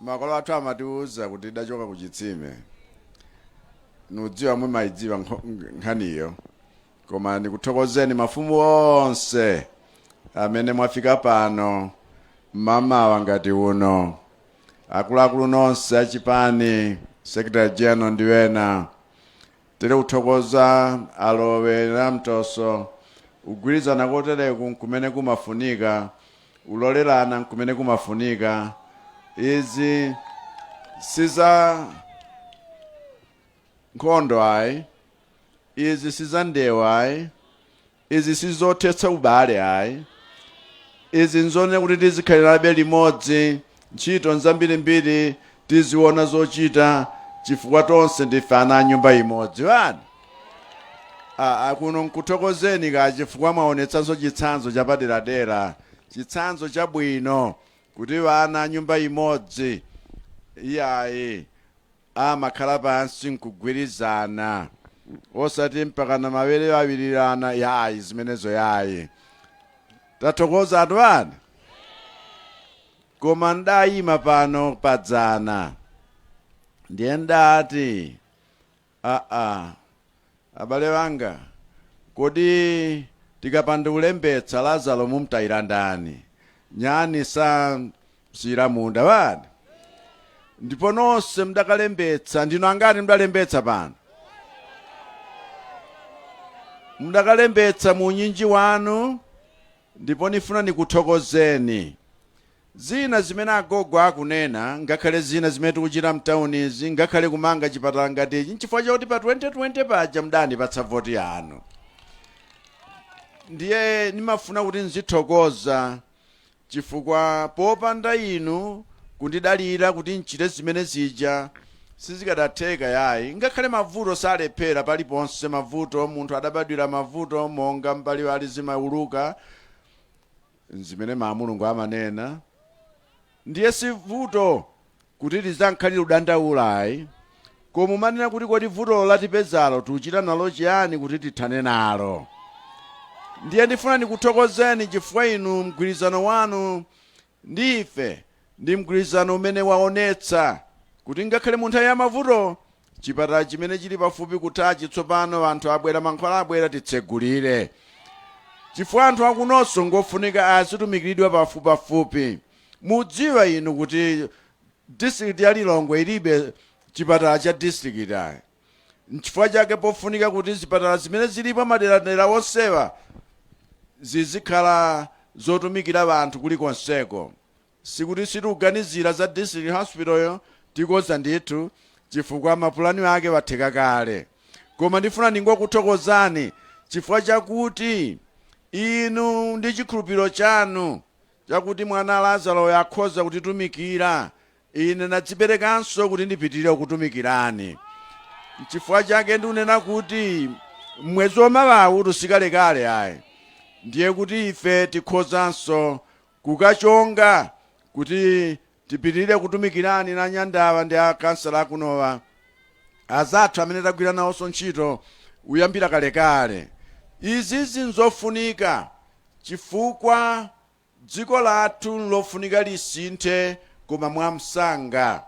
Makolo athu amatiuza kuti tidachoka ku Chitsime. Nudziwa mumayidziwa nkhaniyo. Koma ndikuthokozeni mafumu onse amene mwafika pano mmamawa ngati uno. Akuluakulu nonse achipani, Secretary General ndi ena, tili kuthokoza alowe namtoso. Kugwirizana kotereku nkumene kumafunika, ulolerana nkumene kumafunika. Izi si za nkhondo ayi, izi si za ndewu ayi, Izi sizothetsa ubale ayi. Izi nzonena kuti tizikhalirabe limodzi, ntchito nzambirimbiri, tiziona zochita chifukwa tonse ndife ana a nyumba imodzi. Wani? Kuno nkuthokozeni ka chifukwa mwaonetsanso chitsanzo chapaderadera, chitsanzo chabwino kuti wana nyumba imodzi iyayi amakhala pansi nkugwirizana, osati mpakana mawere awirirana yayi, zimenezo yayi. Tathokoza anthu anu. Koma ndayima pano padzana ndiye ndati, aa, abale wanga, kodi tikapanda kulembetsa Lazaro mumtayira ndani? Nyani samsiyira munda wani. Ndipo nonse mdakalembetsa. Ndinu angati mdalembetsa pano? Mdakalembetsa mu unyinji wanu, ndipo nifuna nikuthokozeni. Zina zimene agogo akunena, ngakhale zina zimene tikuchita mtaunizi, ngakhale kumanga chipatala ngati ichi, nchifukwa chakuti pa 2020 paja mdandipatsa voti yanu. Ndiye nimafuna kuti nzithokoza, chifukwa popanda inu kundidalira kuti nchite zimene zija sizikadatheka yayi. Ngakhale mavuto salephera paliponse, mavuto munthu adabadwira mavuto, monga mbaliwali zimauluka, zimene ma Mulungu amanena. Ndiye si vuto kuti lizankhalire kudandaula ayi, koma umanena kuti kodi vutolo latipezalo tuchita nalo chiyani kuti tithane nalo. Ndiye ndifuna ndikuthokozeni chifukwa inu mgwirizano wanu ndi ife ndi mgwirizano umene waonetsa kuti ngakhale mu nthawi ya mavuto, chipatala chimene chili pafupi kuthachi tsopano anthu abwera, mankhwala abwera, titsegulire, chifukwa anthu akunonso ngofunika azitumikiridwa pafupipafupi. Mudziwa inu kuti district ya Lilongwe ilibe chipatala cha district ayi. Nchifukwa chake pofunika kuti zipatala zimene zilipo maderadera onsewa zizikhala zotumikira anthu kulikonseko. Sikuti sitikuganizira za district hospital yo, tikoza ndithu chifukwa mapulani ake watheka kale. Koma ndifuna ndingokuthokozani chifukwa chakuti inu ndi chikhulupiriro chanu chakuti mwana Lazaro akhoza kutitumikira, ine nadziperekanso kuti ndipitirire kutumikirani. Nchifukwa chake ndikunena kuti mwezi wamawawu tusikalekale ayi, ndiye kuti ife tikhozanso kukachonga kuti tipitirire kutumikirani na Nyandawa ndi akansala akunowa, azathu amene tagwira nawonso ntchito kuyambira kalekale. Izizi nzofunika chifukwa dziko lathu nlofunika lisinthe, koma mwamsanga.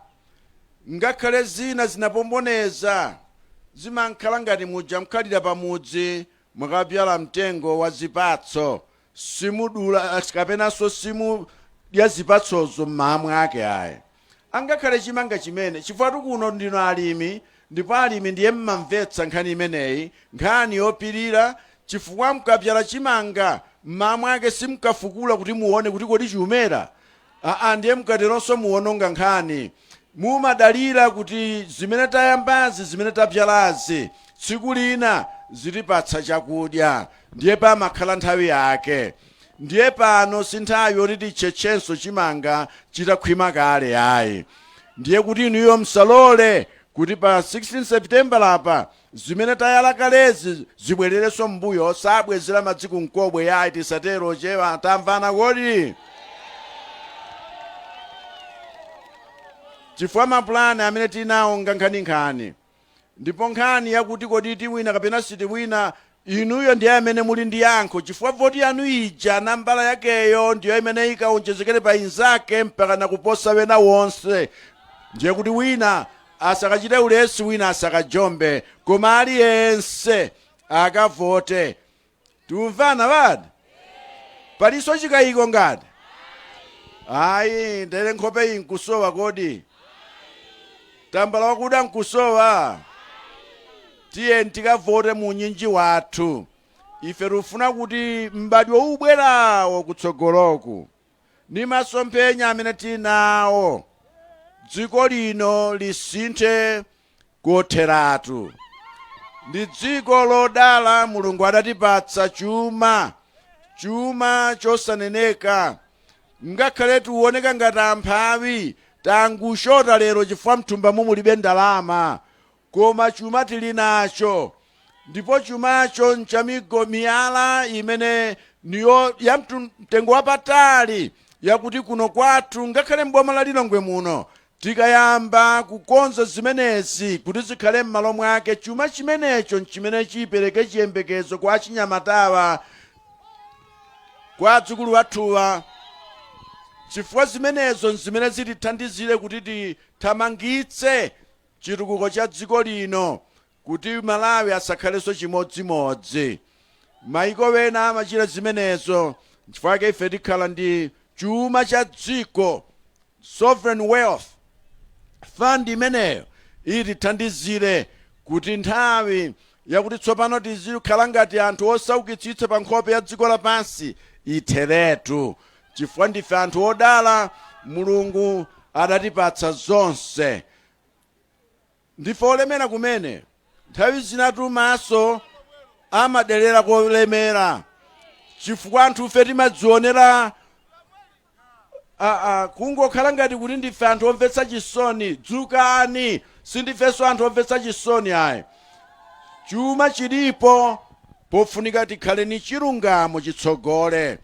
Ngakhale zina zinapomboneza, zimankhala ngati muja mkhalira pamudzi mwakapyala mtengo wa zipatso, simudula kapenanso simudya zipatsozo mmawa mwake ayi. Angakhale chimanga chimene, chifukwa kuno ndinu alimi, ndipo alimi ndiye mmamvetsa nkhani imeneyi, nkhani yopirira, chifukwa mkapyala chimanga mmawa mwake simkafukula kuti muone kuti kodi chiumera. Aa, ndiye mkateronso muwononga nkhani. Mumadalira kuti zimene tayambazi, zimene tapyalazi, tsiku lina zitipatsa chakudya. Ndiye pamakhala nthawi yake. Ndiye pano si nthawi yoti titchetchenso chimanga chitakhwima kale ayi. Ndiye kuti inuyo msalole kuti pa 16 September lapa zimene tayala kalezi zibwererenso mbuyo. Sabwezera madzi kumkobwe yayi, tisatero chewa. Tamvana kodi? Chifukwa mapulani amene tinawo nga nkhaninkhani, ndipo nkhani yakuti kodi tiwina kapena sitiwina, inuyo ndiye amene muli ndi yankho, chifukwa voti yanu ija nambala yakeyo ndiyo imene ikaonjezekere pa inzake mpaka nakuposa wena wonse. Ndiye kuti wina asakachite ulesi, wina asakajombe, koma aliyense akavote. Tumvana badi? Palinso chikayiko ngati ayi? Ndere nkhope iyi nkusowa kodi? Tambala wakuda nkusowa? Tiye tikavote mu unyinji wathu. Ife tikufuna kuti m'badwo ubwerawo kutsogoloku ndi masomphenya amene tinawo, dziko lino lisinthe kotheratu. Ndi dziko lodala, Mulungu adatipatsa chuma, chuma chosaneneka. Ngakhale tiwoneka ngati amphawi, tangushota lero chifukwa mthumba mulibe ndalama, koma chuma tili nacho. Ndipo chumacho nchamigo miyala imene niyo ya mtengo wapatali, yakuti kuno kwathu, ngakhale mboma la Lilongwe muno, tikayamba kukonza zimenezi kuti zikhale m'malo mwake, chuma chimenecho nchimene chipereke chiyembekezo kwa achinyamatawa, kwa adzukulu athuwa, chifukwa zimenezo nzimene zitithandizire kuti tithamangitse chitukuko cha dziko lino, kuti Malawi asakhalenso chimodzimodzi. Maiko wena amachita zimenezo. Nchifukwa ife tikhala ndi chuma cha dziko, sovereign wealth fund, imeneyo itithandizire kuti nthawi yakuti tsopano tizikhala ngati anthu osaukitsitsa pa nkhope ya dziko lapansi itheretu, chifukwa ndife anthu odala. Mulungu adatipatsa zonse, ndife olemera kumene. Nthawi zinatu maso amadelera kolemera, chifukwa anthufe timadzionera kungokhala ngati kuti ndife anthu omvetsa chisoni. Dzukani, sindifenso anthu omvetsa chisoni ayi. Chuma chilipo, pofunika tikhale ni chilungamo chitsogole,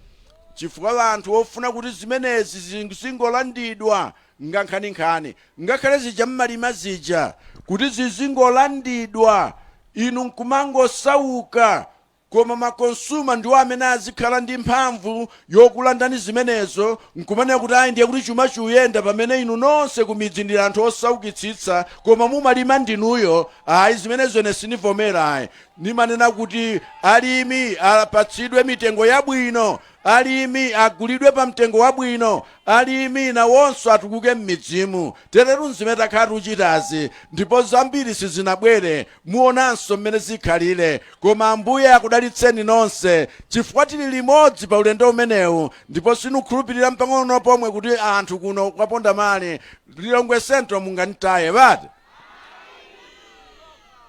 chifukwa anthu ofuna kuti zimenezi zingolandidwa ngankhaninkhani, ngakhale zija mmalima zija, kuti zizingolandidwa inu nkumangosauka, koma ma consumer ndiwo amene azikhala ndi mphamvu yokulandani zimenezo, nkumanena kuti ayi, ndiye kuti chuma chiyenda, pamene inu nonse kumidzi ndi anthu osaukitsitsa, koma mumalima ndinuyo. Ayi, zimenezo ine sindivomera ayi. Nimanena kuti alimi apatsidwe mitengo yabwino, alimi agulidwe pa mtengo wabwino, alimi nawonso atukuke m'midzimu. Tereru nzimene takhala tikuchitazi, ndipo zambiri sizinabwere, muonanso mmene zikhalire. Koma Ambuye akudalitseni nonse, chifukwa tili limodzi pa ulendo umenewu. Ndipo sinukhulupirira mpang'ono pomwe kuti anthu kuno kwa Pondamali, Lilongwe Central, munganitaye bati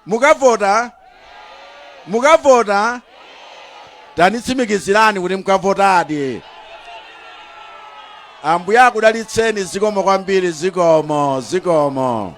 mukavota. Mukavota, tanitsimikizirani kuti mukavotadi. Ambuye akudalitseni. Zikomo kwambiri, zikomo, zikomo.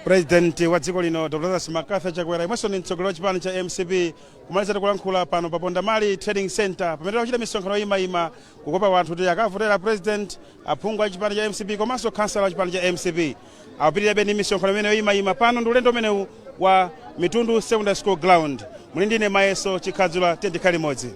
President wa dziko lino, Dr Lazarus McCarthy Chakwera, imwenso ndi mtsogoleri wa chipani cha MCP, kumaliza kulankhula pano pa Pondamali Trading Center, pamene akuchita misonkhano yoyimayima kukopa anthu kuti akavotera president, aphungu a chipani cha MCP komanso kansala wa chipani cha MCP. Akupitirirabe ndi misonkhano imene yoyimayima pano ndi ulendo umenewu wa Mitundu Secondary School ground. Muli ndine Mayeso Chikhadzula, tikhale limodzi.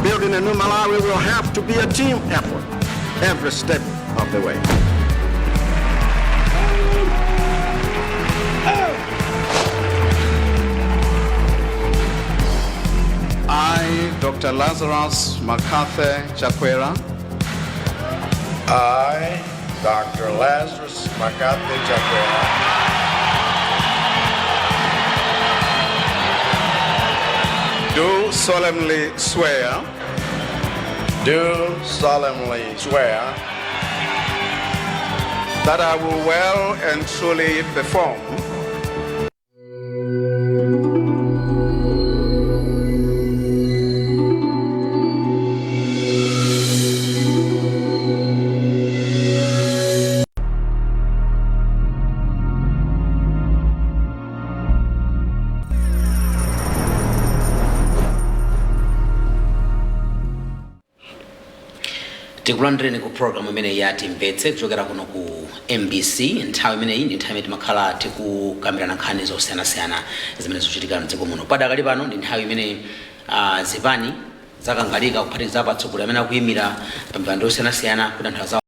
Building a new Malawi will have to be a team effort every step of the way. I, Dr. Lazarus McCarthy Chakwera, I, Dr. Lazarus McCarthy Chakwera, do solemnly swear do solemnly swear that I will well and truly perform Tikulandireni ku program imene ya Timvetse kuchokera kuno ku MBC. Nthawi imeneyi ndi nthawi imene timakhala tikukambirana nkhani zosiyanasiyana zimene zikuchitika mdziko muno. Padakali pano ndi nthawi imene zipani zakangalika, kuphatikizapo atsogoleri amene akuyimira pa mipando yosiyanasiyana, kuti anthu azawo